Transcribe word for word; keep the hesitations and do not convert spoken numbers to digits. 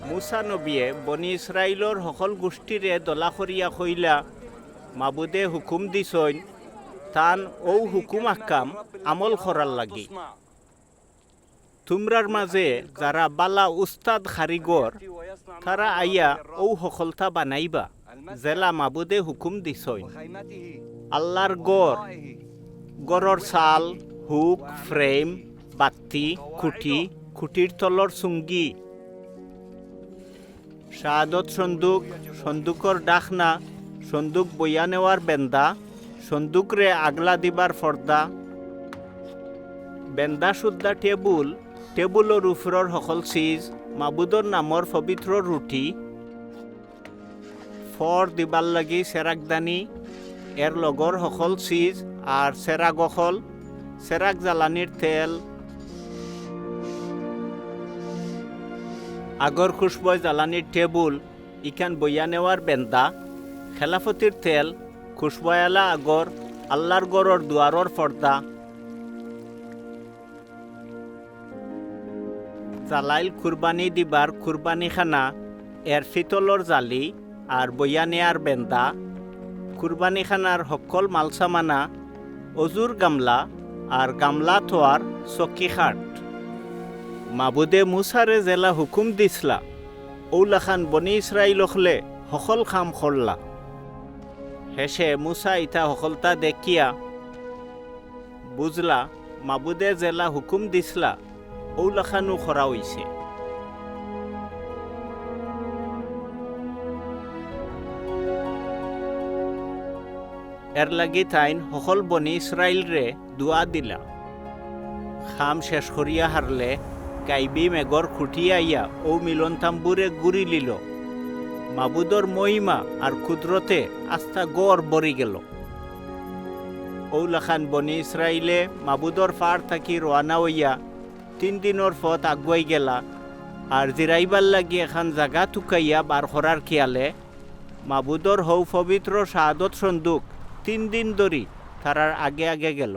মুসা নবিয়ে বনি ইসরাইলর হকল গুষ্টিরে দলা করিয়া কইলা, মাবুদে হুকুম দিছইন, তান অউ হুকুম আহকাম আমল করার লাগি। তুমরার মাঝে যারা বালা উস্তাদ কারিগর, তারা আইয়া অউ হকলতা বানাইবা, যেলা মাবুদে হুকুম দিছইন। আল্লার ঘর, ঘরর চাল, হুক, ফ্রেম, বাত্তি, খুঁটি, খুঁটির তলর চুঙ্গি, শাহাদত সন্দুক, সন্দুকর ঢাকনা, সন্দুক বইয়া নেওয়ার বেন্দা, সন্দুকরে আগলা দিবার ফর্দা, বেন্দা সুদ্ধা টেবুল, টেবুলর উপরর হকল চিজ, মাবুদর নামর পবিত্র রুটি, ফর দিবার লাগি চেরাগদানি, এর লগর হকল চিজ আর চেরাগ অকল, চেরাগ জ্বালানির তেল, আগর খুশবয় জ্বালানির টেবুল, ইখান বইয়া নেওয়ার বেন্দা, খেলাফতির তেল, খুশবয়ালা আগর, আল্লার ঘরর দুয়ারর ফর্দা, জ্বালাইল কুরবানি দিবার কুরবানি খানা, এর ফিতলর জালি আর বইয়া নেয়ার বেন্দা, কুরবানি খানার হকল মালসামানা, অজুর গামলা আর গামলা থওয়ার চকি খাট। মাবুদে মুসারে যেলা হুকুম দিছলা, অউলাখান বনি ইসরাইল অকলে হকল কাম করলা। হেষে মুসা ইতা হকলতা দেখিয়া বুঝলা, মাবুদে যেলা হুকুম দিছলা, অউলাখানউ করা অইছে। এর লাগি তাইন হকল বনি ইসরাইলরে দোয়া দিলা। কাম শেষ করিয়া হারলে গাইবি মেঘর খুঁটি আইয়া অউ মিলন তাম্বুরে ঘুরিলিল। মাবুদর মহিমা আর কুদরতে আস্তা ঘর ভরি গেল। অউলাখান বনি ইসরাইলে মাবুদর পার থাকি রওয়ানা অইয়া তিন দিনর পথ আগুয়াই গেলা, আর জিরাইবার লাগি এখান জাগা তুকাইয়া বার করার খিয়ালে মাবুদর হউ পবিত্র শাহাদত সন্দুক তিন দিন ধরি তারার আগে আগে গেল।